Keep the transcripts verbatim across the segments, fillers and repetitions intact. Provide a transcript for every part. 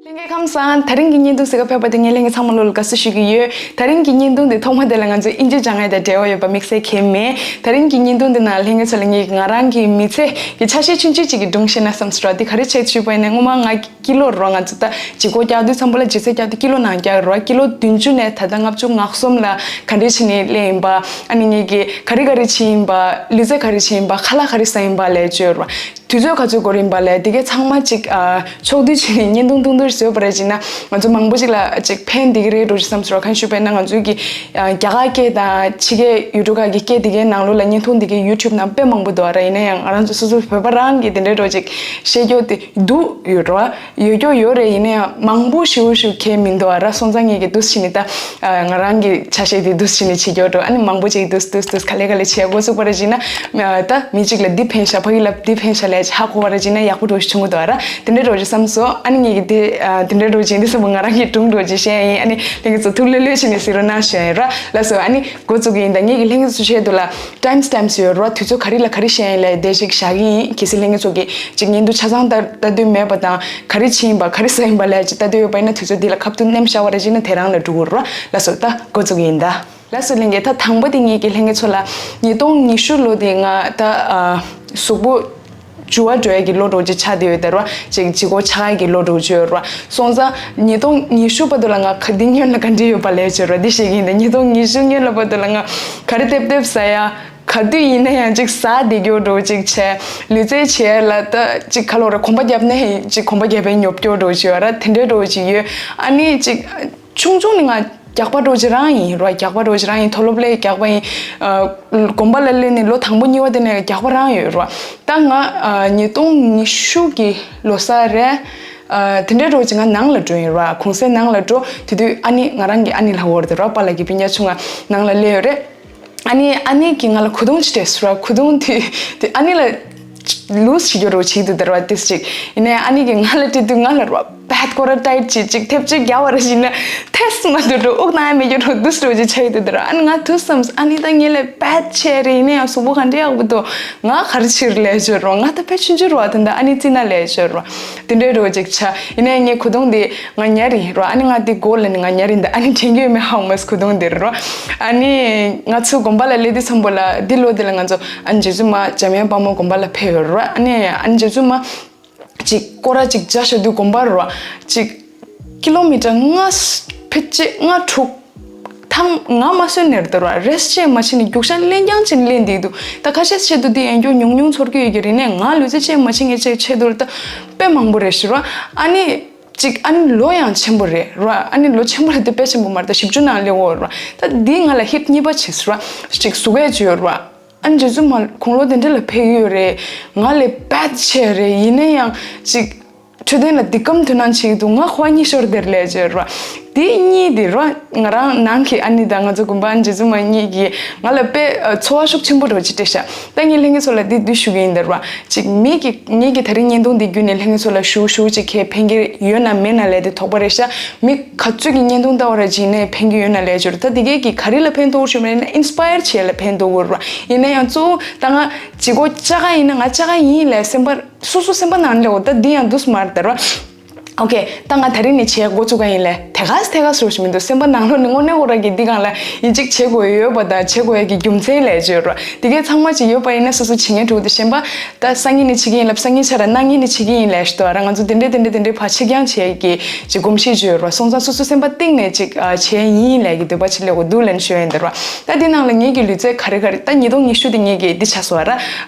ལྷན་རྒྱས་ཁམས་བཟང་། དེ་རིང་གི་བརྙན་ཐུང་གཟིགས་ག་ཕེབས་པ་དེ་ངས་ལྷན་རྒྱས་ཚང་མ་ལོ་ལ་དགའ་བསུ་ཞུ་གི་ཡོད། དེ་རིང་གི་བརྙན་ཐུང་དེ་ཐོག་མ་དེ་ལ་ང་ཚོས་ཨིན་ཇི་སྦྱང་ཡ་དང་འབྲེལ་བ་ཡོད་པ་དམིགས་བསལ་གང་ཡང་མེད། དེ་རིང་གི་བརྙན་ཐུང་དེ་ནང་ལྷན་རྒྱས་ཚོ་ལ་ངས་ང་རང་གི་མི་ཚེ་གི་ཆ་ཤས་ཆུང་ཆུང་ཅིག་གི་སྒྲུང་བཤད་ན་བསམ་སོང་ར། དེ་ག་རེ་བྱས་ཞུས་པ་ཡིན་ན། སྔོན་མ་ང་ཀི་ལོ་ར་ང་ཚོ་ད་ལྗིད་ཁོག་རྒྱག་དུས་ཙམ་པ་ལ་ལྗིད་ཚད་རྒྱག་དུས་ཀི་ལོ་ནང་རྒྱག་ར། ཀི་ལོ་བདུན་ཅུ་ནས་ད་ལྟ་ལྔ་བཅུ་ང་གསུམ་ལ་ག་འདྲས་བྱས་ནས་སླེབས་ཡིན་པ། ཨ་ནི་ངས་ཀྱི་ག་རེ་ག་རེ་བྱས་ཡིན་པ། ལུས་རྩལ་ག་རེ་བྱས་ཡིན་པ། ཁ་ལག་ག་རེ་ཟ་ཡིན་པ་ལབ་ཡ་ཅིག་ཡོད་ར། དུས་ཚོད་ག་ཚོད་འགོར་ཡིན་པ་ལབ་ཡ་དེ་གའི་ཚང་མ་ཅིག་ཨ་ཕྱོགས་བསྡུས་བྱས་ནས་བརྙན་ཐུང་ཐུང་ཐུང་བཟོས་པ་རེད་ཅེ་ན། ང་ཚོ་མང་པོ་ཅིག་ལ་ཅིག་ཕན་བདེ་གི་རེད་འགྲོ་ཅིག་བསམ་སོང་ར། གང་ཞུས་པ་ཡིན་ན་ང་ཚོའི་གི་ཨ་རྒྱ་གར་སྐད་དང་ཕྱི་རྒྱལ་ཡུལ་གྲུ་ཁག་གི་སྐད་དེ་གའི་ནང་ལོགས་ལ་བརྙན་ཐུང་དེ་གའི་ཡུ་ཊུབ་ནང་དཔེ་མང་པོ་འདུག་ཨ་ར། ཡིན་ན་ཡང་ང་རང་ཚོ་སོ་སོ་བོད་པ་རང་གི་དེ་འདྲའི་འགྲོ་ཅིག་བཤད་རྒྱུ་དེ་འདུག་ཡོད་ར། ཡོད་རྒྱུ་ཡོད་རེད། ཡིན་ན་ཡང་མང་པོ་ཞེ་པོ་ཞིག་གང་མི་འདུག་ཨ་ར། སོང་ཙང་ངས་ཀྱི་འདུག་སེ་བྱས་ནས་ད་ཨ་ང་རང་གི་ཆ་ཤས་དེ་འདུག་སེ་བྱས་ནས་བྱེད་རྒྱུ་འགྲོ། ཨ་ནི་མང་པོ་ཅིག་འདུག་འདུག་འདུག་ག་ལེ་ག་ལེ་བྱེད་འགོ་ཚུགས་པ་རེད་ཅེ་ན། ཨ་ད་མི་གཅིག་ལ་འདི་ཕན་ཤག་ཕ་གི་ལ་འདི་ཕན་ཤག་ལབ་ཧ་གོ་བ་རེད་ཅེ་ན་ཡག་པོ་འགྲོ་ཞིག་བྱུང་གི་འདུག་ཨ་ར། དེ་འདྲའི་འགྲོ་ཞིག་བསམ་སོང་། ཨ་ནི་ངས་ཀྱི་དེ་ཨ་དེ་འདྲའི་འགྲོ་ཅིག་འདི་བསམ་པ་ང་རང་གི་སྒྲུང་འགྲོ་ཅིག་བཤད་ཡིན། ཨ་ནི་ལྷན་རྒྱས་ཚོ་ཐུགས་ལྷོད་ལྷོད་བྱས་ནས་གཟིགས་རོགས་གནང་ཞུ་ཡིན་ར། ལགས་སོ། ཨ་ནི་འགོ་བཙུགས་ཀྱི་ཡིན། ད་ངས་ཀྱི་ལྷན་རྒྱས་ཚོ་ཆེད་དུ་ལ་ཊའིམ་སི་ཊེམ་སི་ཡོད་ར། དུས་ཚོད་ག་རེ་ལ་ག་རེ་བཤད་ཡིན་ལབ་དེ་ཞིག་བཞག་གི་ཡིན། གལ་སྲིད་ལྷན་རྒྱས་ཚོ་གི་ཅིག་བརྙན་ཐུང་ཆ་ཚང་ལྟ་ལྟ་འདོད་མེད་པ་དང་། ག་རེ་བྱས་ཡིན་པ་ག་རེ་ཟ་ཡིན་པ་ལབ་ཅིག་ལྟ་འདོད་ཡོད་པ་ཡིན་ན་དུས་ཚོད་འདི་ལ་ཁ་ཐུག་ནེམ་བཞག་པ་རེད་ཅེ་ན་དེ་རང་ལ་འགྲོ་གི་རེད་ར། ལགས་སོ། ད་འགོ་བཙུགས་ཀྱི་ཡིན་ད། ལགས་སོ། ལྷན་རྒྱས། ད་དང་པོ་དེ་ངས་ཀྱི་ལྷན་རྒྱས་ཚོ་ལ་ཉིས་སྟོང་ཉི་ཤུ་ལོ་དེ་ང་ད་ཨ་གཟུགས་པོ་འགྱུར་བ་འགྲོ་ཡ་གི་ལོ་འགྲོ་ཅིག་ཆགས་བསྡད་ཡོད་དེ་ར། ཅིག་ལྗིད་ཁོག་ཆག་ཡ་གི་ལོ་འགྲོ་ཅིག་ཡོད་ར། སོང་ཙང་ཉིས་སྟོང་ཉི་ཤུ་བར་དུ་ལ་ང་ག་འདི་སྔོན་ལ་ག་འདྲ་ཡོད་པ་ལབ་ཅིག་ཡོད་ར། འདི་བཤད་ཀྱི་ཡིན་ད། ཉིས་སྟོང་ཉི་ཤུ་སྔོན་ལ་བར་དུ་ལ་ང་ག་རེ་ཏེབ་ཏེབ་ཟ་ཡ། ག་དུས་ཡིན་ན་ཡང་ཅིག་ཟ་བསྡད་རྒྱུ་འགྲོ་ཅིག་བྱས། ལུས་རྩལ་བྱས་ལ་ད་ཅིག་ག་ལོ་ར་གོམ་པ་བརྒྱབ་ནས་ཅིག་གོམ་པ་བརྒྱབ་པའི་ཉོབ་སྐྱོ་འགྲོ་ཅིག་ཡོད་ར། དེ་འདྲའི་འགྲོ་ཅིག་ཡོད། ཨ་ནི་ཅིག་ཆུང་ཆུང་ནས་ང་རྒྱགས་པ་འགྲོ་ཅིག་རང་ཡིན་ར། རྒྱགས་པ་འགྲོ་ཅིག་རང་ཡིན། མཐོ་སློབ་ལ་རྒྱགས་པ་ཡིན། ཨ་དགོན་པ་ལ་སླེབས་ནས་ལོ་དང་པོ་གཉིས་པ་དེ་ནས་རྒྱགས་པ་རང་ཡོད་ར། ད་ང་ཨ་ཉིས་སྟོང་ཉི་ཤུ་གི་ལོ་གསར་རེད། ཨ་དེ་འདྲའི་འགྲོ་ཅིག་ང་ནང་ལ་འགྲོ་ཡིན་ར། གུང་སེང་ནང་ལ་འགྲོ། དེ་དུས་ཨ་ནི་ང་རང་གི་ཨ་ནེ་ལ་འོར་དེ་ར། པཱ་ལགས་ཀྱི་སྤུན་ཀྱག་ཆུང་ང་ནང་ལ་སླེབས་ཡོད་རེད། ཨ་ནི་ཨ་ནེ་གིས་ང་ལ་གོས་ཐུང་ཅིག་སྤྲད་སོང་ར། གོས་ཐུང་དེ་དེ་ཨ་ནེ་ལ་ལུས་བྱེད་རྒྱུ་རོ་བྱེད་དུ་དར་བ་དེ་ཅིག་ཡིན་ནའི་ཨ་ནེ་གིས་ང་ལ་སྤྲད་དུས་ང་ལ་ར་བད་ཀོ་ར་ཏའིཊ་ཅིག་ཅིག་ཐེབས་ཅིག་རྒྱག་པ་ར་ཞིག་ན་ཐེས་མ་དུ་འགྲོ་དབུགས་གཏོང་ཡ་མེད་རྒྱུ་རོ་དུས་རོ་ཅིག་ཆགས་ཡོད་དུ་དར། ཨ་ནི་ང་དུས་བསམ། ཨ་ནེ་ད་ངེད་ལས་བད་ཆེ་རེད། ཡིན་ནའི་ཡང་གཟུགས་པོ་ག་འདྲ་ཡག་པོ་འདུག་ང་ག་རེ་ཕྱིར་ལས་བྱོས་རོ། ང་ད་ཕལ་ཆུང་ཆུང་རོ། ད་ད་ཨ་ནེ་རྩིས་ན་ལས་བྱོས་རོ། དེ་འདྲའི་རོ་ཅིག་ཆ། ཡིན་ནའི་ངའི་གོས་ཐུང་དེ་ང་ཉར་ཡིན་རོ། ཨ་ནི་ང་དེ་གོ་ལ་ནི་ང་ཉར་ཡིན་ད། ཨ་ནི་དྲན་གྱི་ཡོད་མེད་ཧ་གོ་མ་སོང་། གོས་ཐུང་དེ་རོ། ཨ་ནི་ང་ཚོ་དགོན་པ་ལ་སླེབས་དུས་ཙམ་པོ་ལ་འདི་ལོ་དེ་ལ་ང་ཚོ་ཨ་ནི་རྗེ་བཙུན་མ་འཇམ་དབྱངས་དཔལ་མོ་དགོན་པ་ལ་ཕེབས་ཡོད་རོ། ཨ་ནི་ཨ་ནི་རྗེ་བཙུན་མ་ཅིག་སྐོར་ར་ཅིག་བརྒྱབ་བཞག་དུས་དགོན་པ་རོ་ཅིག་ཀི་ལོ་མི་ཊར་ལྔ་ཕལ་ཆེར་ལྔ་དྲུག་ཐང་ང་མ་སོན་ནེར་དར་བ་རེས་བཅད་མ་བྱས་ནས་རྒྱུག་ཤར་གླེང་རྐྱང་བྱས་ནས་གླེང་བསྡད་འདུག་ད་ཁ་ཤས་ཆེད་དུ་འདི་ཡན་རྒྱུག་ཉུང་ཉུང་ཚོར་གྱི་ཡོད་ཀྱི་རེད། ནས་ང་ལུས་རྩལ་བཅས་མ་བྱེད་མཁན་བཅས་ཆེད་དུ་ད་དཔེ་མང་པོ་རེད་ཤི་རོ། ཨ་ནི་ཅིག་ཨ་ནི་ལོ་ཡང་ཆེན་པོ་རེད་རོ། ཨ་ནི་ལོ་ཆེན་པོ་རེད་དེ་དཔེ་ཆེན་པོ་མ་རེད། ད་བཞི་བཅུ་ནང་སླེབས་ཡོད་རོ། ད་འདི་ང་ལ་ཧིཊ་གཉིས་པ་བྱས་སོ་རོ། ཅིག་ཟུག་གས་བཅོས་ཡོད་རོ། ཨ་ནི་རྗེ་བཙུན་མ་དགུང་ལོ་དེ་འདྲ་ལ་ཕེབས་ཀྱི་ཡོད་རེད། ང་ལས་བད་ཆེ་རེད། ཡིན་ན་ཡང་ཅིག་འཕྲོད་བསྟེན་ལ་འདི་གམ་དུ་ནང་ཆིག་འདུག་ང་ཁོ་གཉིས་ཤོར་དེར་ལས་བྱོས་རོ། དེ་གཉིས་དེ་རོ། ང་རང་ནང་གི་ཨ་ནེ་དང་ང་ཚོ་དགོན་པ་རྗེ་བཙུན་མ་གཉིས་ཀྱིས་ང་ལ་དཔེ་ཚོར་བ་ཤུགས་ཆེན་པོ་རོ་ཅིག་སྤྲད་ཤག་ད་ངས་ལྷན་རྒྱས་ཚོ་ལ་འདི་འདི་ཞུ་གི་ཡིན་དེ་རོ། ཅིག་མི་གི་ངེད་ཀྱི་ད་རིང་བརྙན་ཐུང་འདི་བརྒྱུད་ནས་ལྷན་རྒྱས་ཚོ་ལ་ཞུ་ཞུ་ཅིག་ཁྱེད་ཕན་གྱི་ཡོད་ན་མེད་ན་ལས་དེ་དོགས་པ་རེད་ཤག་མི་ག་ཚོད་ཀྱི་བརྙན་ཐུང་ལྟ་བ་ར་ཅིག་ནས་ཕན་གྱི་ཡོད་ན་ལས་བྱོས་རོ། ད་འདི་གས་ཀྱི་ག་རེ་ལ་ཕན་ཐོགས་ཞུ་མེད་ན་ཨིན་སི་པ་ཡར་བྱེད་ལ་ཕན་ཐོགས་རོ། ཡིན་ན་ཡང་གཙོ་བོ་ད་ང་ཅིག་གོ་ལྕགས་ཀ་ཡིན་ན་ང་ལྕགས་ཀ་ཡིན་ལས་སེམས་པ་སོ་སོ་སེམས་པ་ནང་ལོགས་ད་འདི་ཡང་འདུག་སྨ་རེད་དེ་རོ། ཨོ་ཁེ། ད་ང་ད་རིང་ནས་བྱེད་འགོ་བཙུགས་ག་ཡིན་ལས་དེ་ག་དེ་ག་སོ་ཞིག་མི་འདུག་སེམས་པ་ནང་ལོགས་ནས་དངོས་གནས་ཁོ་རང་གིས་འདི་གང་ལ་ཡིན་གཅིག་བྱེད་དགོས་ཡོད་པ་དང་བྱེད་དགོས་ཡ་གི་རྒྱུ་མཚན་ལས་བརྗོད་རོ། འདི་གའི་ཚང་མ་ཅིག་ཡོད་པ་ཡིན་ན་སོ་སོ་བྱེད་ངེས་འགྲོ་དེ་གཞན་པ་ད་སང་ཉིན་ནས་བྱེད་ཀྱི་ཡིན་ལབ་སང་ཉིན་ཆ་ར་གནངས་ཉིན་ནས་བྱེད་ཀྱི་ཡིན་ལས་ཞུ་དོ་ར། ང་ཚོ་དེ་འདྲས་དེ་འདྲས་དེ་འདྲས་ཕར་ཆེ་རྐྱང་བྱེད་ཀྱི་ཅིག་གོམས་གཤིས་བརྗོད་རོ། སོང་ཙང་སོ་སོ་སེམས་པ་གཏིང་ནས་ཅིག་བྱེད་ཡིན་ལས་ཀྱི་འདོད་པ་ཅིག་ལས་འགོ་འདུག་ལན་ཞུ་ཡིན་དེ་རོ། ད་འདི་ནང་ལ་ངེད་ཀྱི་ལུས་རྩལ་ག་རེ་ག་རེ་ད་ཉིས་སྟོང་ཉི་ཤུ་དེ་ངེད་ཀྱི་འདི་ཆ་སོ་ར་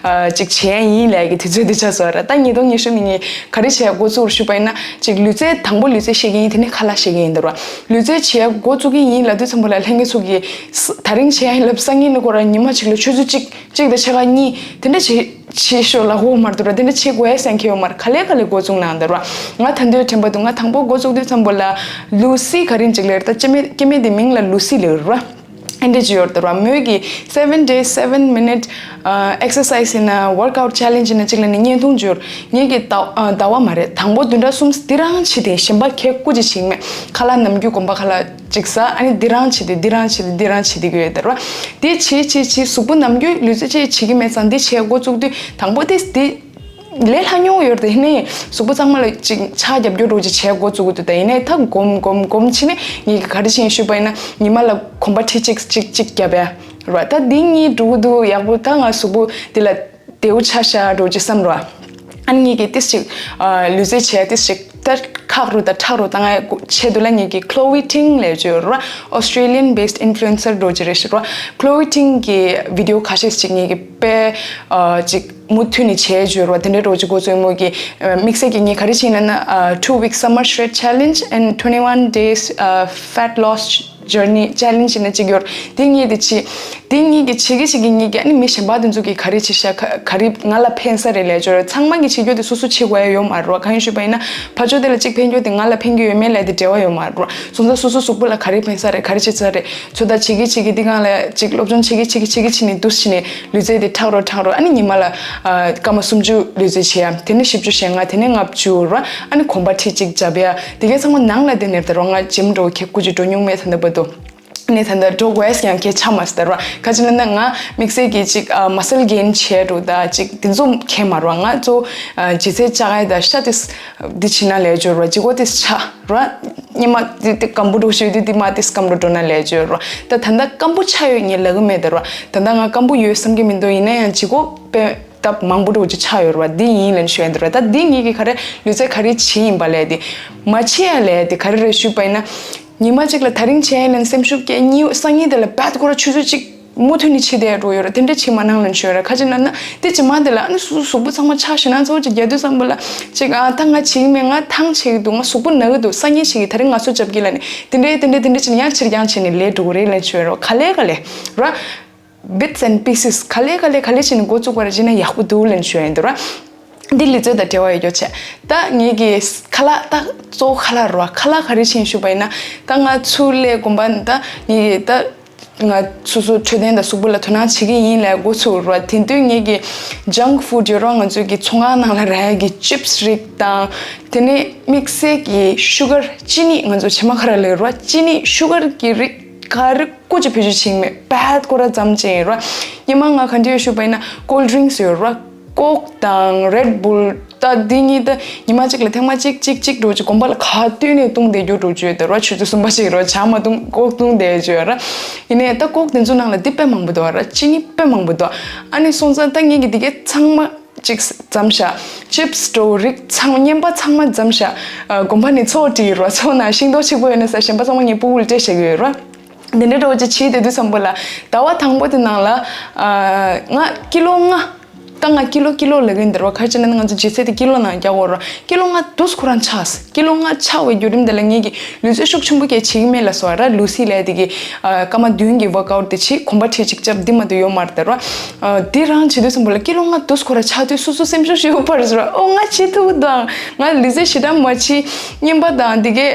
ཅིག་བྱེད་ཡིན་ལས་ཀྱི་དུས་ཚོད་འདི་ཆ་སོ་ར། ད་ཉིས་སྟོང་ཉི་ཤུ་ནི་ངས་ག་རེ་བྱས་འགོ་བཙུགས་ཞུས་པ་ཡིན་ན་ཅིག་ལུས་རྩལ་དང་པོ་ལུས་རྩལ་ཤེས་ཀྱི་ཡིན། དེ་ནས་ཁ་ལག་ཤེས་ཀྱི་ཡིན་དེ་རོ། ལུས་རྩལ་བྱེད་འགོ་བཙུགས་ཀྱི་ཡིན་ལབ་དུས་ཙམ་པ་ལ་ལྷན་རྒྱས་ཚོ་གིས་ད་རིང་བྱེད་ཡིན་ལབ་སང་ཉིན་ནི་ཁོ་ར་ཉི་མ་གཅིག་ལ་ཆུ་ཚོད་གཅིག་གཅིག་དང་ཕྱེད་ཀ་གཉིས་དེ་འདྲ་བྱེད་བྱེད་ཤོག་ལབ་ཡོད་མ་རེད་དེ་རོ། དེ་འདྲ་བྱེད་དགོས་ཡ་སེམས་ཁྱེར་ཡོད་མ་རེད། ག་ལེ་ག་ལེ་འགོ་བཙུགས་གནང་དེ་རོ། ང་ད་འདོད་དྲན་པ་འདུག་ང་དང་པོ་འགོ་བཙུགས་དུས་ཙམ་པ་ལ་ལུ་སི་ག་རེ་ཅིག་ལབ་རེད། ད་སྐྱེ་དམན་སྐྱེ་དམན་དེ་མིང་ལ་ལུ་སི་ལབ་རོ། ཨེ་འདྲ་ཅིག་ཡོད་དེ་རོ། མོས་ཀྱི་seven day seven minute exercise ཡིན་ན་workout challenge ཡིན་ན་ཅིག་ལ་ནི་བརྙན་ཐུང་བརྗོད། ངེད་ཀྱི་ཟླ་ཟླ་བ་མ་རེད། དང་པོ་བདུན་ཕྲག་གསུམ་འདི་རང་བྱེད་དེ་གཞན་པ་ཁེ་ཀུ་ཅིག་བྱེད་མེད། ཁ་ལག་ནམ་རྒྱུན་གོམ་པ་ཁ་ལག་ཅིག་ཟ། ཨ་ནི་འདི་རང་བྱེད་དེ་འདི་རང་བྱེད་དེ་འདི་རང་བྱེད་དེ་གི་ཡོད་དེ་རོ། དེ་བྱེད་བྱེད་བྱེད་གཟུགས་པོ་ནམ་རྒྱུན་ལུས་རྩལ་ཅིག་བྱེད་ཀྱི་མེད་ཙང་འདི་བྱེད་འགོ་བཙུགས་དུས་དང་པོ་དེ་འདི། ལས་སླ་ཉོག་ཡོད་རེད། ཡིན་ནའི་གཟུགས་པོ་གཙང་མ་ལ་ཅིག་ཕྱག་རྒྱབ་རྒྱུ་འདྲ་ཅིག་བྱས་འགོ་བཙུགས་ཀྱི་འདུག་ད་ཡིན་ནའི་ད་གོམ་གོམ་གོམ་ཕྱིན་ནས་ངེད་ཀྱིས་ག་རེ་བྱས་ཡིན་ཞུས་པ་ཡིན་ན། ཉི་མ་ལ་གོམ་པ་ཁྲི་གཅིག་གཅིག་གཅིག་བརྒྱབ་ཡ་རེད་བ། ད་འདི་གཉིས་འགྲོ་གི་འདུག་ཡག་པོ། ད་ང་གཟུགས་པོ་འདི་ལ་བདེ་བོ་ཆགས་ཤག་འདྲ་ཅིག་བསམ་རེད་བ། ཨ་ནི་ངེད་ཀྱིས་ཏིས་ཅིག་ལུས་རྩལ་བྱས་ཏིས་ཅིག་ད་ཁག་རུ་ད་ཁྲག་རུ་ད་ང་ཆེད་དུ་ལ་ངེད་ཀྱིས་Chloe Ting ལབ་ཅིག་ཡོད་རེད་བ། Australian based influencer འདྲ་ཅིག་རེད་ཤག་རེད་བ། Chloe Ting གི་བི་ཌི་ཡོ་ཁ་ཤས་ཅིག་ངེད་ཀྱིས་དཔེ་ཨ་ཅིག་མུ་མཐུད་ནས་བྱས་བརྗོད་རོགས། དེ་འདྲའི་རོགས་ཀྱི་འགོ་བཙུགས་མོ་གི་དམིགས་བསལ་གྱི་ངས་ག་རེ་བྱས་ན་ན། two week summer shred challenge and twenty one days fat loss journey challenge ནི་གཅིག་ཡོད། དེ་གཉིས་དེ་བྱས། དེ་གཉིས་ཀྱི་བྱེད་ཀྱི་བྱེད་ཀྱི་གཉིས་ཀྱི་ཨ་ནི་མི་གཞན་པ་དེ་ཚོ་གིས་ག་རེ་བྱས་ཤག་ག་རེ་ང་ལ་ཕན་ས་རེད་ལབ་བརྗོད་རོགས། ཚང་མ་གིས་བྱེད་རྒྱུ་དེ་སོ་སོ་བྱེད་དགོས་ཡ་ཡོད་མ་རེད་བ། གང་ཡིན་ཞུས་པ་ཡིན་ན་ཕར་ཕྱོགས་དེ་ལ་གཅིག་ཕན་རྒྱུ་དེ་ང་ལ་ཕན་གྱི་ཡོད་མེད་ལབ་དེ་འབྲེལ་བ་ཡོད་མ་རེད་བ། སོང་ཙང་སོ་སོ་གཟུགས་པོ་ལ་ག་རེ་ཕན་ས་རེད། ག་རེ་བྱེད་ས་རེད། ཚོད་ལྟ་བྱེད་ཀྱི་བྱེད་ཀྱི་འདི་སྒང་ལ་ཅིག་སློབ་སྦྱོང་བྱེད་ཀྱི་བྱེད་ཀྱི་བྱེད་ཀྱི་བྱེད་ནས་འདུག་སེ་བྱས་ནས་ལུས་རྩལ་དེ་མཁྲེགས་རོགས་མཁྲེགས་རོགས། ཨ་ནི་ཉི་མ་ལ་ཨ་སྐར་མ་སུམ་ཅུ་ལུས་རྩལ་བྱེད་ཡ། དེ་ནས་བཞི་བཅུ་ཞེ་ལྔ། དེ་ནས་ལྔ་བཅུ་རོ། ཨ་ནི་གོམ་པ་ཁྲི་གཅིག་བརྒྱབ་ཡ། དེ་གའི་ཚང་མ་ནང་ལ་བསྡད་ནས་ད་རུང་ང་ཇིམ་འགྲོ་ཁེ་སྐུ་ཅིག་འགྲོ་མྱོང་མེད་ད་ལྟ་བར་དུ། ཨ་ནི་ད་ལྟ་འགྲོ་དགོས་ཡ་ཡང་ཁེ་ཆགས་མ་སོང་ད་རོ། ག་ཅི་ན་ན་ང་དམིགས་བསལ་གྱི་ཅིག་ཨ་མ་སལ་གེན་བྱས་འགྲོ་ད་ཅིག་དེ་ཚོ་ཁེ་མ་རོ། ང་ཚོ་ཨ་ལྗིད་ཚད་བཅག་ཡ་ད་ཤ་དེ་འདི་བྱེད་ན་ལས་སྦྱོར་རོ། ལྗིད་ཁོག་དེ་ཆགས་རོ། སྙེ་མ་དེ་དེ་སྐམ་པོ་འགྲོ་ཤོད་དུས་དེ་མ་དེ་སྐམ་པོ་འགྲོ་ན་ལས་སྦྱོར་རོ། ད་ད་ལྟ་སྐམ་པོ་ཆགས་ཡོད་ངས་ལབ་གི་མེད་ད་རོ། ད་ལྟ་ང་སྐམ་པོ་ཡོད་བསམ་གི་མི་འདུག་ཡིན་ན་ཡང་ལྗིད་ཁོག་དཔེ་སྟབས་མང་པོ་འགྲོ་ཅིག་ཆགས་ཡོད་རོ། འདི་ཡིན་ལན་ཞུ་ཡ་འདི་རོ། ད་འདི་ངེད་ཀྱི་ག་རེ་ལུས་རྩལ་ག་རེ་བྱེད་ཡིན་པ་ལས་དེ་མ་བྱེད་ཡ་ལས་དེ་ག་རེ་རེད་ཞུས་པ་ཡིན་ན། ཉི་མ་གཅིག་ལ་དེ་རིང་བྱས་ལན་སེམས་ཤུགས་སྐྱེ། གཉིས་སང་ཉིན་དེ་ལ་བད་ཁོ་ར་ཆུ་ཚོད་གཅིག་མུ་མཐུད་ནས་བྱེད་བསྡད་འགྲོ་ཡོད་རེད། དེ་འདྲ་བྱེད་མ་གནང་ལབ་ཤོད་ར། ཁ་ཅིག་ན་ན་དེ་ཇི་མ་དེ་ལ་ཨ་ནི་སོ་སོ་གཟུགས་པོ་ཚང་མ་ཆགས་ཤི་ན་ཚོ་ཅིག་རྒྱ་དུས་བསམ་པ་ལ་ཅིག་ཨ་ད་ང་བྱེད་ཀྱི་མེད། ང་ཐང་བྱེད་ཀྱི་འདུག་ང་གཟུགས་པོ་ན་གི་འདུག་སང་ཉིན་བྱེད་ཀྱི། དེ་རིང་ང་ཚོ་རྒྱབ་ཀྱི་ལ་ནི་དེ་འདྲའི་དེ་འདྲའི་དེ་འདྲ་བྱས་ནས་ཡང་ཕྱིར་འགྱངས་བྱས་ནས་ལས་འགྲོ་གི་རེད་ལབ་ཤོད་ར། ག་ལེ་ག་ལེ་ར། bits and pieces ག་ལེ་ག་ལེ་ག་ལེ་བྱས་ནས་འགོ་བཙུགས་པ་ར་བྱས་ན་ཡག་པོ་འདུག་ལབ་ཤོད་ཡིན་འདུག་ར། འདི་ལུས་རྩལ་དང་འབྲེལ་བ་ཡོད་རྒྱུ་བྱས། ད་ངེད་ཀྱི་ཁ་ལག་ད་གཙོ་བོ་ཁ་ལག་རེད་བ། ཁ་ལག་ག་རེ་བྱས་ཞུས་པ་ཡིན་ན། ད་ང་ཚུར་སླེབས་གོམ་པ་ད་ངེད་ཀྱི་ད་ང་སོ་སོ་འཕྲོད་བསྟེན་དང་གཟུགས་པོ་ལ་དོ་སྣང་བྱེད་ཀྱི་ཡིན་ལབ་འགོ་ཚུགས་རེད་བ། དེ་དུས་ངེད་ཀྱི་junk food ཡོད་རེད་བ། ང་ཚོའི་གི་ཚོང་ཁང་ནང་ལ་རག་ཡ་གི་chips རིགས་དང་། དེ་ནས་དམིགས་བསལ་གྱི་sugar ཅི་ནི་ང་ཚོ་བྱེ་མ་ཁ་ར་ལབ་རེད་བ། ཅི་ནི་sugar གི་རིགས་ག་རེ་ཀུ་ཅི་བེད་སྤྱོད་བྱེད་ཀྱི་མེད། བད་ཁོ་ར་ཙམ་ཅིག་ཡིན་ར། ཉི་མ་ང་ག་འདྲ་ཡོད་ཞུས་པ་ཡིན་ན་cold drinks ཡོད་ར། Coke དང་Red Bull ད་འདི་གཉིས་ད་ཉི་མ་གཅིག་ལ་ཐེངས་མ་གཅིག་གཅིག་གཅིག་འགྲོ་ཅིག་གོམ་པ་ལ་ག་བཏུས་ནས་བཏུང་བསྡད་རྒྱུ་འགྲོ་རྒྱུ་ཡོད་དེ་ར། ཆུ་ཚོད་གསུམ་པ་ཞིག་ར་ཇ་མ་བཏུང་Coke བཏུང་བསྡད་རྒྱུ་ཡོད་ར། ཡིན་ནའི་ད་Coke དེ་ཚོ་ནང་ལ་འདི་དཔེ་མང་པོ་འདུག་ར། ཅི་ནི་དཔེ་མང་པོ་འདུག་ཨ་ནི་སོང་ཙང་ད་ངེད་ཀྱི་འདི་གའི་ཚང་མ་གཅིག་ཙམ་བཞག chips འགྲོ་རིགས་ཚང་མ་རྔན་པ་ཚང་མ་ཙམ་བཞག་ཨ་གོམ་པ་ནས་ཚོགས་བྲིས་རོ། ཚོགས་ན་ཤིང་ཏོག་ཆེ་པོ་ཡོད་ན་ས་གཞན་པ་ཚང་མ་ངས་ཕྲུ་གུ་ལ་སྤྲད་བཞག་གི་ཡོད་རོ། འདི་འདྲ་འགྲོ་ཅི་བྱེད་དེ་དུས་ཙམ་པོ་ལ་ཟླ་བ་དང་པོ་དེ་ནང་ལ་ཨ་ང་ཀི་ལོ་ལྔ། ད་ང་ཀི་ལོ་ཀི་ལོ་ལབ་གིན་འདིར་བ་ཁ་ཅིག་ན་ང་ཚོ་ལྗིད་ཚད་དེ་ཀི་ལོ་ནང་རྒྱག་གོ་རོ། ཀི་ལོ་ལྔ་དུས་ཁོ་རང་ཆགས། ཀི་ལོ་ལྔ་ཆགས་པའི་བརྒྱུད་རིམ་དེ་ལ་ངེད་ཀྱི་ལུས་རྩལ་ཤུགས་ཆེན་པོ་སྐྱེ་བྱེད་ཀྱི་མེད་ལ་སོ་ར། ལུ་སི་ལབ་དེ་གི་ཨ་སྐར་མ་བདུན་གྱི་workout དེ་བྱེད། གོམ་པ་ཁྲི་གཅིག་རྐྱབ་འདི་མ་གཏོགས་ཡོད་མ་རེད་དེ་ར། ཨ་འདི་རང་བྱེད་དུས་ཙམ་པ་ལ་ཀི་ལོ་ལྔ་དུས་ཁོ་རང་ཆགས་དུས་སོ་སོ་སེམས་ཤུགས་ཞེ་པོ་འཕར་སོ་ར། ཨོ་ང་བྱེད་ཐུབ་དང་ང་ལུས་རྩལ་ཞེ་དྲག་མ་བྱེད། རྔན་པ་དང་དེ་གའི་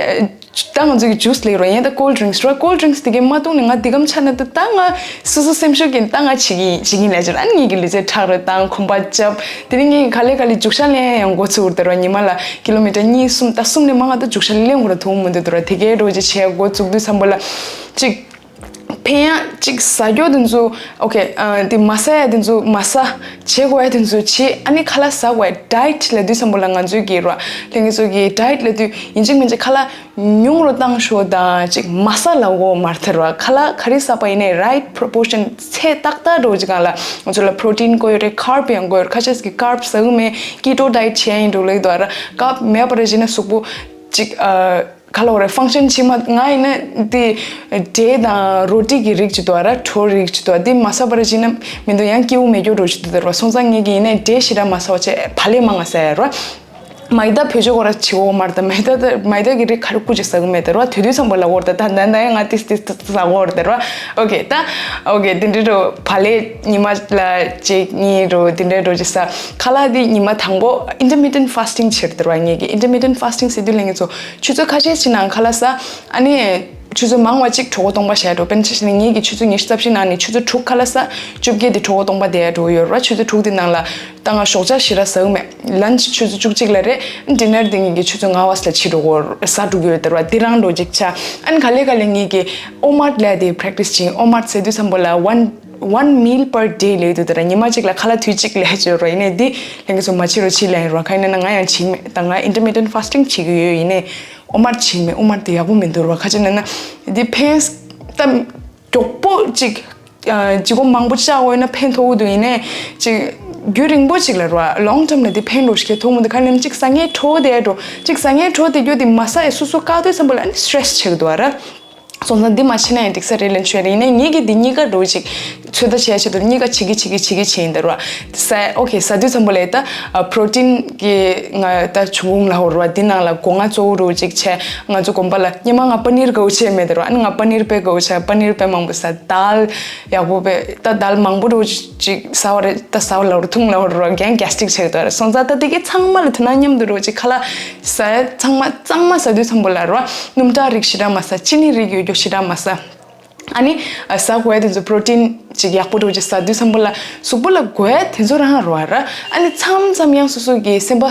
ད་ང་ཚོ་གི་ཇུས་ལས་རོ། ཡང་ད་cold drinks རོ། cold drinks དེ་གའི་མ་བཏུང་ནས་ང་འདི་གམ་ཆ་ན་ད་ད་ང་སོ་སོ་སེམས་ཤུགས་ཀྱིས་ད་ང་བྱེད་ཀྱི་ཡིན་བྱེད་ཀྱི་ཡིན་ལབ་ཅིག་ཨ་ནི་ངེད་ཀྱི་ལུས་རྩལ་ཁྲག་རེ་བཏང་གོམ་པ་རྐྱབ། དེ་ནས་ངེད་ཀྱི་ག་ལེ་ག་ལེ་རྒྱུག་ཤར་ལེན་ཡང་འགོ་ཚུགས་དེ་རོ། ཉི་མ་ལ་ཀི་ལོ་མི་ཊར་གཉིས་གསུམ་ད་གསུམ་ནས་མང་ང་ད་རྒྱུག་ཤར་ལེན་དགོས་ར་ཐུག་མི་འདུག་དེ་རོ། དེ་གའི་རོ་ཅིག་བྱས་འགོ་བཙུགས་དུས་ཙམ་པ་ལ་ཅིག་ཕན་ཡག་ཅིག་ཟ་རྒྱུ་དེ་ཚོ་okay དེ་མ་ཟ་ཡ་དེ་ཚོ་མ་ཟ། བྱེད་དགོས་ཡ་དེ་ཚོ་བྱེད། ཨ་ནི་ཁ་ལག་ཟ་དགོས་ཡ་diet ལབ་དུས་ཙམ་པ་ལ་ང་ཚོའི་གི་རོ། ལྷན་རྒྱས་ཚོ་གི་diet ལབ་དུས་ཡིན་གཅིག་མིན་གཅིག་ཁ་ལག་ཉུང་རུ་བཏང་ཤོག་དང་ཅིག་མ་ཟ་ལབ་དགོས་མ་རེད་རོ། ཁ་ལག་ག་རེ་ཟ་བ་ཡིན་ནའི་right proportion ཚད་ཏག་ཏག་འགྲོ་ཅིག་གང་ལ་ང་ཚོ་ལ་protein དགོས་ཡོད་རེད། carb ཡང་དགོས་ཡོད་རེད། ཁ་ཤས་ཀྱི་carb ཟ་གི་མེད། keto diet བྱས་ཡིན་འགྲོ་ལེགས་འདུག་ཨ་ར། carb མེད་པ་ར་བྱས་ན་གཟུགས་པོ་ཅིག་ཨ། ག་ལ་བ་རེད། function བྱེད་མ་ང་ཡིན་ན་དེ་འབྲས་དང་རོ་ཊི་གི་རིགས་ཅིག་འདུག་ཨ་ར། གྲོ་རིགས་ཅིག་འདུག་ཨ། དེ་མ་ཟ་བ་ར་བྱས་ན་མི་འདུག་ཡང་སྐྱེ་བོ་མེད་རྒྱུ་འགྲོ་ཞིག་འདུག་དེ་ར་བ། སོང་ཙང་ངེད་ཀྱི་ཡིན་ན་འབྲས་ཞེ་དྲག་མ་ཟ་བ་བྱས། བག་ལེབ་མང་ང་ཟ་ཡ་ར། མ་ཡི་ད་བེད་སྤྱོད་ཁོ་ར་བྱེད་འོ་མ་རེད། ད་མ་ཡི་ད་ད་མ་ཡི་ད་གི་རིགས་ག་རེ་ཀུ་ཅི་ཟ་གི་མེད་དེ་ར་བ། དེ་དུས་ཙམ་པ་ལ་འོར་ད་ད་ད་ད་ཡང་ང་ཏིས་ཏིས་ཏིས་ཟ་གི་འོར་དེ་ར་བ། okay ད་okay དེ་འདྲ་འགྲོ་བག་ལེབ་ཉི་མ་ལ་གཅིག་གཉིས་འགྲོ་དེ་འདྲ་འགྲོ་ཅི་ཟ། ཁ་ལག་དེ་ཉི་མ་དང་པོ་intermittent fasting བྱེད་དེ་ར་བ། ངེད་ཀྱི་intermittent fasting ཟེར་དུས་ལ་ངེད་ཚོ་ཆུ་ཚོད་ཁ་ཤས་ཅིག་ནང་ཁ་ལག་ཟ། ཨ་ནི་ཆུ་ཚོད་མང་བ་གཅིག་གྲོད་ཁོག་སྟོང་པ་བྱས་འགྲོ། དཔེར་ན་ཆ་བཞག་ན་ངེད་ཀྱི་ཆུ་ཚོད་ཉི་ཤུ་རྩ་བཞི་ནང་ནས་ཆུ་ཚོད་དྲུག་ཁ་ལག་ཟ། བཅོ་བརྒྱད་དེ་གྲོད་ཁོག་སྟོང་པ་བསྡད་འགྲོ་ཡོད་ར། ཆུ་ཚོད་དྲུག་དེ་ནང་ལ་ད་ང་ཞོགས་ཇ་ཞེ་དྲག་ཟ་གི་མེད། lunch ཆུ་ཚོད་བཅུ་གཅིག་ལ་རེད། dinner དེ་ངེད་ཀྱི་ཆུ་ཚོད་ལྔ་བ་ལ་ཕྱིན་འགྲོ་གི་ཡོད། ཟ་འགྲོ་གི་ཡོད་དེ་ར་བ། དེ་རང་འགྲོ་ཅིག་ཆ། ཨ་ནི་ག་ལེ་ག་ལེ་ངེད་ཀྱི་ཨོ་མ་ལ་དེ་practice བྱེད། ཨོ་མ་ཟེར་དུས་ཙམ་པ་ལ་one one meal per day ལབ་འདུག་ད་ར་ཉི་མ་གཅིག་ལ་ཁ་ལག་དུས་གཅིག་ལབ་ཅིག་ཡོད་ར། ཡིན་ནའི་འདི་ལྷན་རྒྱས་ཚོ་མ་བྱེད་རོགས་བྱེད་ལབ་ཡིན་ར། གང་ཡིན་ན་ང་ཡང་བྱེད་མེད། ད་ང་intermittent fasting བྱེད་ཀྱི་ཡོད། ཡིན་ནའི་ཨོ་མར་བྱེད་མེད། ཨོ་མར་དེ་ཡག་པོ་མི་འདུག་ར། ག་ཅི་ན་ན་འདི་ཕན་ད་མགྱོགས་པོ་གཅིག་ལྗིད་ཁོག་མང་པོ་བཅག་འོས་ན་ཕན་ཐོགས་འདུག་ཡིན་ནའི་ཅིག་རྒྱུན་རིང་པོ་ཅིག་ལ་ར་long term ལ་དེ་ཕན་འགྲོ་ཞིག་གི་ཐོག་མུ་འདི་ག་ནས་ཅིག་ཟ་ངེས་འཕྲོ་དེ་འགྲོ་ཅིག་ཟ་ངེས་འཕྲོ་དེ་རྒྱུ་དེ་མ་ཟ་ཡ་སོ་སོ་བཀག་དུས་ཙམ་པ་ལ་ཨ་ནི་stress ཆེ་གི་འདུག་ཨ་ར། སོང་ཙང་འདི་མ་བྱེད་ན་ཡང་འགྲིག་ས་རེད་ལན་ཆོད་རེད། ཡིན་ནའི་ངེད་ཀྱི་འདི་གཉིས་ཀ་འགྲོ་ཅིག་ཚོད་ལྟ་བྱས་ཆེད་དུ་གཉིས་ཀ་བྱེད་ཀྱི་བྱེད་ཀྱི་བྱེད་ཀྱི་བྱེད་ཡིན་ད་ར། ཟ་okay ཟ་དུས་ཙམ་པ་ལ་ད་protein གི་ང་ད་ཆུ་ཁུང་ལ་ཧོར་བ་འདི་ནང་ལ་སྒོ་ང་གཙོ་བོ་རུ་ཅིག་བྱས། ང་ཚོ་དགོན་པ་ལ་སྙེ་མ་ང་པ་ནིར་དགའ་བོ་བྱས་མེད་ད་ར། ཨ་ནི་ང་པ་ནིར་དཔེ་དགའ་བོ་བྱས། པ་ནིར་དཔེ་མང་པོ་ཟ། དཱལ་ཡག་པོ་དཔེ་ད་དཱལ་མང་པོ་རུ་ཅིག་ཟ་བ་རེད། ད་ཟ་བ་ལ་རུ་འཐུང་ལ་ཧོར་ར་རྒན་gastric ཆགས་ད་ར། སོང་ཙང་ད་དེ་གི་ཚང་མ་ལ་དུ་ན་མཉམ་དུ་རུ་ཅིག་ཁ་ལག་ཟ་ཚང་མ་གཙང་མ་ཟ་དུས་ཙམ་པ་ལ་ར་སྣུམ་ཁྲག་རིགས་ཞེ་དྲག་མ་ཟ། ཅི་ནི་རིགས་ཡོད་རྒྱུ་ཞེ་དྲག་མ་ཟ། ཨ་ནི་ཟ་དགོས་དེ་ཚོ་protein ཅིག་ཡག་པོ་འགྲོ་ཅིག་ཟ་དུས་ཙམ་པ་ལ་གཟུགས་པོ་ལ་དགོས་དེ་ཚོ་རང་རོ་ཨ་ར། ཨ་ནི་མཚམས་མཚམས་ཡང་སོ་སོ་གི་སེམས་པ་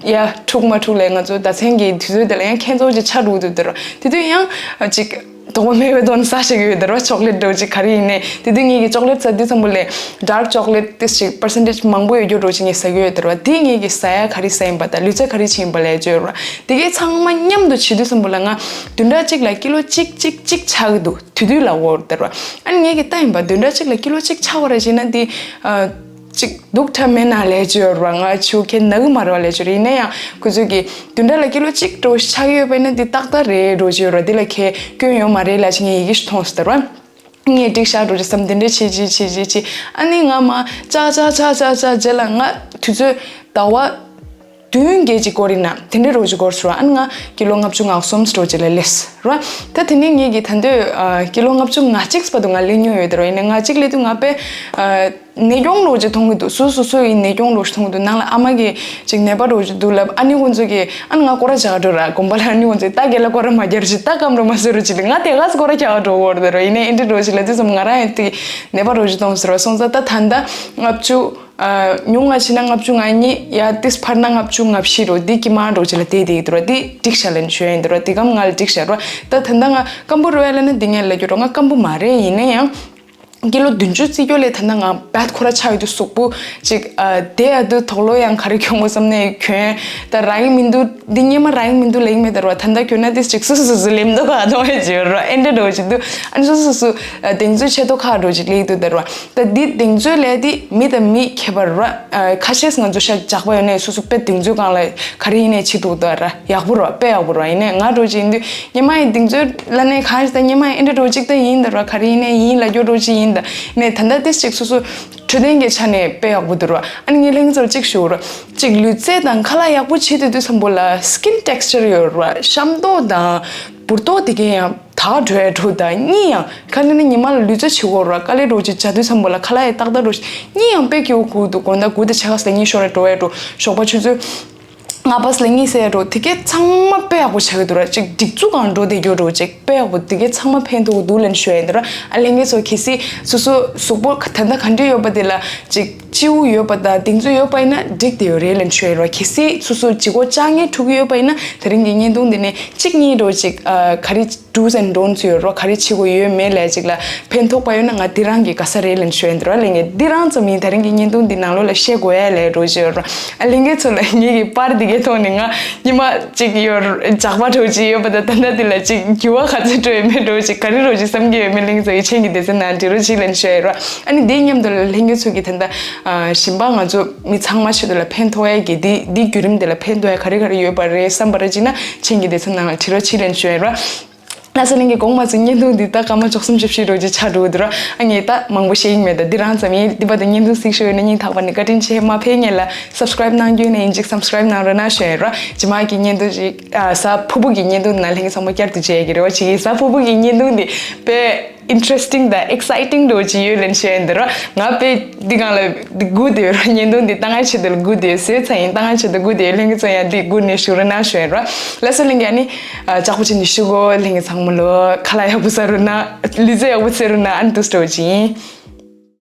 ཡ་འཁྲུག་མ་འཁྲུག་ལས་ང་ཚོ་ཟླ་མཚན་གྱི་དུས་ཚོད་དེ་ལ་ཡང་ཁྱེད་ཚོ་ཅིག་ཆ་འགྲོ་འདུག་དེ་རོ། དེ་དུས་ཡང་ཅིག་དོགས་པ་མེད་པའི་དོན་ཟ་ཞིག་ཡོད་དེ་རོ། chocolate འགྲོ་ཅིག་ག་རེ་ཡིན་ནས་དེ་དུས་ངེད་ཀྱི་chocolate ཟ་དུས་ཙམ་པ་ལས་dark chocolate དེ་ཅིག་percentage མང་པོ་ཡོད་རྒྱུ་འགྲོ་ཅིག་ངས་ཟ་གི་ཡོད་དེ་རོ། དེ་ངེད་ཀྱི་ཟ་ཡ་ག་རེ་ཟ་ཡིན་པ་དང་ལུས་རྩལ་ག་རེ་བྱེད་ཡིན་པ་ལས་བརྗོད་རོ། དེ་གའི་ཚང་མ་མཉམ་དུ་བྱེད་དུས་ཙམ་པ་ལ་ང་བདུན་ཕྲག་གཅིག་ལ་ཀི་ལོ་གཅིག་གཅིག་གཅིག་ཆགས་ཀྱི་འདུག་དུས་དུས་ལ་འོར་དེ་རོ། ཨ་ནི་ངེད་ཀྱི་ལྟ་ཡིན་པ་བདུན་ཕྲག་གཅིག་ལ་ཀི་ལོ་གཅིག་ཆགས་པ་ར་བྱས་ན་འདི་ཨ་ཅིག་སྡུག་ཐབས་མེད་ན་ལས་བརྗོད་ར། ང་ཆུ་ཁྱེད་ན་གི་མ་རེད་བ་ལས་བརྗོད་ར། ཡིན་ན་ཡང་ཁོ་ཚོས་ཀྱི་བདུན་ཕྲག་ལ་ཀི་ལོ་གཅིག་འགྲོ་ཆགས་ཡོད་པ་ཡིན་ན་འདི་ཏག་ཏག་རེད་འགྲོ་བརྗོད་ར། འདི་ལ་ཁྱེད་སྐྱོན་ཡོད་མ་རེད་ལ་ཞིག་ངས་ཡི་གེ་ཞིག་མཐོང་སོང་དེ་རོ། ངས་འགྲིག་ཤག་འགྲོ་རེད་བསམ་དེ་འདྲས་བྱེད་བྱེད་བྱེད་བྱེད་བྱེད། ཨ་ནི་ང་མ་ཅག་ཅག་ཅག་ཅག་ཅག་རྗེས་ལ་ང་དུས་ཚོད་ཟླ་བ་བདུན་བརྒྱད་ཅིག་འགོར་ཡིན་ན་དེ་འདྲས་རོ་ཅིག་འགོར་སོང་ར། ཨ་ནི་ང་ཀི་ལོ་ལྔ་བཅུ་ང་གསུམ་འགྲོ་ཅིག་ལ་སླེབས་ར། ད་དེ་ནས་ངས་ཀྱི་ད་འདོད་ཀི་ལོ་ལྔ་བཅུ་ང་གཅིག་བར་དུ་ང་སླེབས་མྱོང་ཡོད་དེ་རོ། ཡིན་ན་ང་གཅིག་སླེབས་དུས་ང་དཔེ་ནད་སྐྱོང་རོ་ཅིག་མཐོང་གི་འདུག་སོ་སོ་སོ་ཡི་ནད་སྐྱོང་རོ་ཅིག་མཐོང་གི་འདུག་ནང་ལ་ཨ་མ་གི་ཅིག་ནད་པ་རོ་ཅིག་འདུག་ལབ། ཨ་ནི་ཁོང་ཚོ་གི་ཨ་ནི་ང་སྐོར་ར་བྱ་འགྲོ་ར། དགོན་པ་ལ་ཨ་ནི་ཁོང་ཚོས་ད་རྒན་ལ་སྐོར་ར་མ་རྒྱག་རོ་ཅིག་ད་སྐམ་རོ་མ་ཟེར་རོ་ཅིག་ལ་ང་དེ་ག་སྐོར་ར་བྱ་འགྲོ་བོར་དེ་རོ། ཡིན་ནའི་ཨེ་འདྲས་རོ་ཅིག་ལ་དུས་ཙམ་ང་རང་ཡང་དེ་ནད་པ་རོ་ཅིག་མཐོང་ཟེར་རོ། སོང་ཙང་ད་ད་ལྟ་ལྔ་བཅུ་ཉུང་ང་ཕྱིན་ན་ལྔ་བཅུ་ང་གཉིས་ཡ་ཏིས་འཕར་ན་ལྔ་བཅུ་ང་བཞི་རོ། འདི་ཀྱི་མ་འགྲོ་ཅི་ལ་དེ་དེ་དུ་རོ། འདི་འགྲིག་ཤ་ལན་ཞུ་ཡིན་དུ་རོ། འདི་གམ་ང་ལ་འགྲིག་ཤ་རོ། ད་ད་ལྟ་ང་སྐམ་པོ་རོ་ཡ་ལ་ན་འདི་ངས་ལ་རྒྱུ་རོ། ང་སྐམ་པོ་མ་རེད། ཡིན་ན་ཡང་ཀི་ལོ་བདུན་ཅུ་རྩི་རྒྱུ་ལས་ད་ལྟ་ང་བད་ཁོ་ར་ཆགས་ཡོད་དུ་གཟུགས་པོ་ཅིག་དེ་ཡ་དུ་དོག་ལོ་ཡང་ག་རེ་གྱོང་གོ་བསམ་ནས་གྱོན་ད་ར་ཡིན་མི་འདུག་འདི་སྙེ་མ་ར་ཡིན་མི་འདུག་ལེགས་མེད་དར་བ་ད་ལྟ་གྱོན་ན་དེ་ཅིག་སུ་སུ་སུ་སུ་ལེམ་དོ་ག་དོ་ཡ་ཅིག་རོ། ཨེ་འདྲ་རོ་ཅིག་འདུག་ཨ་ནི་སུ་སུ་སུ་སུ་གདེང་ཚོད་ཆེ་དོ་ཁ་རོ་ཅིག་ལེགས་དུ་དར་བ། ད་འདི་གདེང་ཚོད་ལས་འདི་མི་དང་མི་ཁྱད་པར་ར། ཁ་ཤས་ང་ཚོ་ཤ་འཇགས་པ་ཡོད་ནས་སོ་སོ་དཔེ་གདེང་ཚོད་སྒང་ལ་ག་རེ་ཡིན་ནས་བྱེད་འདུག་ད་ར་ཡག་པོ་ར་དཔེ་ཡག་པོ་ར། ཡིན་ནས་ང་འགྲོ་ཅིག་ཡིན་དུས་ཉི་མ་ཡི་གདེང་ཚོད་ལ་ནས་གང་ཞིག་ད་ཉི་མ་ཡི་ཨེ་འདྲ་འགྲོ་ཅིག་ད་ཡིན་ད་ར། ག་རེ་ཡིན་ནས་ཡིན་ལ་སྐྱོ་འགྲོ་ཅིག་ཡིན་ད་ནས་ད་ལྟ་དེ་ཅིག་སོ་སོ་འཕྲོད་བསྟེན་གྱི་ཆ་ནས་དཔེ་ཡག་པོ་འདུག་ར། ཨ་ནི་ངས་ལྷན་ཚོར་ཅིག་ཞུ་ར། ཅིག་ལུས་རྩལ་དང་ཁ་ལག་ཡག་པོ་བྱེད་དུས་དུས་སམ་པོ་ལ་skin texture ཡོད་ར། ཤམ་ཏོག་དང་འབུར་ཏོག་དེ་གས་ཡང་། ད་འགྲོ་ཡ་འགྲོ་ད་གཉིས་ཡང་ཁ་ལེ་ནི་ཉི་མ་ལ་ལུས་རྩལ་བྱེད་དགོས་ར། དཀའ་ལས་འགྲོ་ཅིག་བྱ་དུས་ཙམ་པོ་ལ་ཁ་ལག་ཡ་ཏག་ཏག་འགྲོ་ཅིག་གཉིས་ཡང་དཔེ་སྐྱིད་པོ་དགོས་འདུག་དགོང་དག་དགུ་དང་ཕྱེད་ཀ་ལ་གཉིས་ཤོར་ར་འགྲོ་ཡ་འགྲོ། ཞོགས་པ་ཆུ་ཚོད་ལྔ་པ་ལ་གཉིས་སད་འགྲོ། དེ་གས་ཚང་མ་དཔེ་ཡག་པོ་བྱ་གི་འདུག་ར། ཅིག་སྒྲིག་འཛུགས་གང་འགྲོ་དེ་འགྱོ་འགྲོ་ཅིག་དཔེ་ཡག་པོ་དེ་གས་ཚང་མ་ཕན་ཐོགས་འདུག་ལན་ཤོད་ཡ་འདུག་ར། ཨ་ལྷན་རྒྱས་ཚོ་གལ་སྲིད་སོ་སོ་གཟུགས་པོ་ད་ལྟ་ག་འདྲ་ཡོད་པ་དེ་ལ་ཅིག་སྤྱི་བོ་ཡོད་པ་དང་གདེང་ཚོད་ཡོད་པ་ཡིན་ན་འགྲིག་དེ་ཡོད་རེད་ལན་ཤོད་ཡ་ར། གལ་སྲིད་སོ་སོ་ལྗིད་ཁོག་བཅག་ངེས་འཁྲུག་གི་ཡོད་པ་ཡིན་ན་དེ་རིང་གི་བརྙན་ཐུང་འདི་ནས་གཅིག་གཉིས་འགྲོ་ཅིག་ག་རེ། Do's and Don'ts ཡོད་རོ། ག་རེ་བྱེད་དགོས་ཡོད་མེད་ལས་ཅིག་ལ་ཕན་ཐོགས་པ་ཡོད་ན་ང་འདི་རང་གི་དགའ་ས་རེད་ལན་ཤོད་ཡིན་འདི་ར། ལས་ངས་འདི་རང་ཙམ་ཡིན། ད་རིང་གི་བརྙན་ཐུང་འདི་ནང་ལོགས་ལ་བཤད་དགོས་ཡ་ལས་རོ་ཅི་ཡོད་རོ། ཨ་ལས་ངས་ཚོ་ལ་ངེད་ཀྱི་པར་འདི་གའི་ཐོག་ནས་ང་ཉི་མ་གཅིག་ཡོད་འཇག་པ་འགྲོ་ཅི་ཡོད་པ་ད་ད་ལྟ་འདི་ལ་ཅིག་འགྱུར་བ་ག་ཚོད་འགྲོ་ཡོད་མེད་འགྲོ་ཅིག་ག་རེ་རོ་ཅིག་བསམ་གྱི་ཡོད་མེད་ལས་ངས་ཚོ་ཡི་ཆེན་གྱི་སྡེ་ཚན་ནང་འབྲི་རོ་ཅིག་ལན་ཤོད་ཡོད་རོ། ཨ་ནི་འདི་མཉམ་དུ་ལ་ལས་ངས་ཚོ་གི་ད་ལྟ་ཞིམ་པ་ང་ཚོ་མི་ཚང་མ་ཆེད་དུ་ལ་ཕན་ཐོགས་ཡ་གི་འདི་འདི་བརྒྱུད་རིམ་འདི་ལ་ཕན་ཐོགས་ཡ་ག་རེ་ག་རེ་ཡོད་པ་རེད་བསམ་པ་ར་ཅིག་ན་ཆེན་གྱི་སྡེ་ཚན་ནང་ལ་འབྲི་རོ་ཅིག་ལན་ཤོད་ཡོད་རོ། ལྷ་ས་གླིང་གི་གོང་མ་ཚོ་བརྙན་ཐུང་འདི་ད་སྐར་མ་བཅུ་གསུམ་བཅུ་བཞི་རོ་ཅིག་ཆགས་འགྲོ་གི་འདུག་ར། ཨ་ངས་ད་མང་པོ་བཤད་ཡིན་མེད་ད་འདི་རང་ཙམ་ཡིན། འདི་བར་དུ་བརྙན་ཐུང་གཟིགས་ཤོར་ཡོད་ན་སྙིང་ཐག་པ་ནས་བཀའ་དྲིན་ཆེ། མ་ཕེབས་སྔོན་ལ་subscribe གནང་རྒྱུ་ནས་ཡིན་ཅིག་subscribe གནང་རོགས་གནང་ཞུ་ཡིན་ར། རྗེས་མ་གི་བརྙན་ཐུང་ཅིག་ཨ་གཟའ་ཕུར་བུ་གི་བརྙན་ཐུང་ནང་ལྷན་རྒྱས་ཚང་མ་བསྐྱར་དུ་མཇལ་ཡ་གི་རེ་བ་བྱེད་ཀྱི་ཡིན། གཟའ་ཕུར་བུ་གི་བརྙན་ཐུང་འདི་དཔེ་interesting དང་exciting འགྲོ་ཅིག་ཡོད་ལན་ཤོད་ཡིན་འདི་ར། ང་དཔེ་འདི་སྒང་ལ་འདི་སྒུག་བསྡད་ཡོད་ར། བརྙན་ཐུང་འདི་ལྟ་ང་ཆེད་དུ་ལ་སྒུག་བསྡད་ཡོད། བཟོས་ཚར་ཡིན། ལྟ་ང་ཆེད་དུ་སྒུག་བསྡད་ཡོད། ལྷན་རྒྱས་ཚོ་ཡང་འདི་སྒུག་ནས་བཞུགས་རོགས་གནང་ཞུ་ཡིན་ར། ལྷ་ས་གླིང་གི་ཨ་ནི། ལྕགས་པོ་ཆེ་ཉི་ཤུ་གོ་ལྷན་རྒྱས་ཚང་མ་ལོ་ཁ་ལག་ཡག་པོ་ཟ་རོགས་གནང་། ལུས་རྩལ་ཡག་པོ་རྩེ་རོགས་གནང་། ཨ་ནི་དུས་སྤྲོ་བྱིན།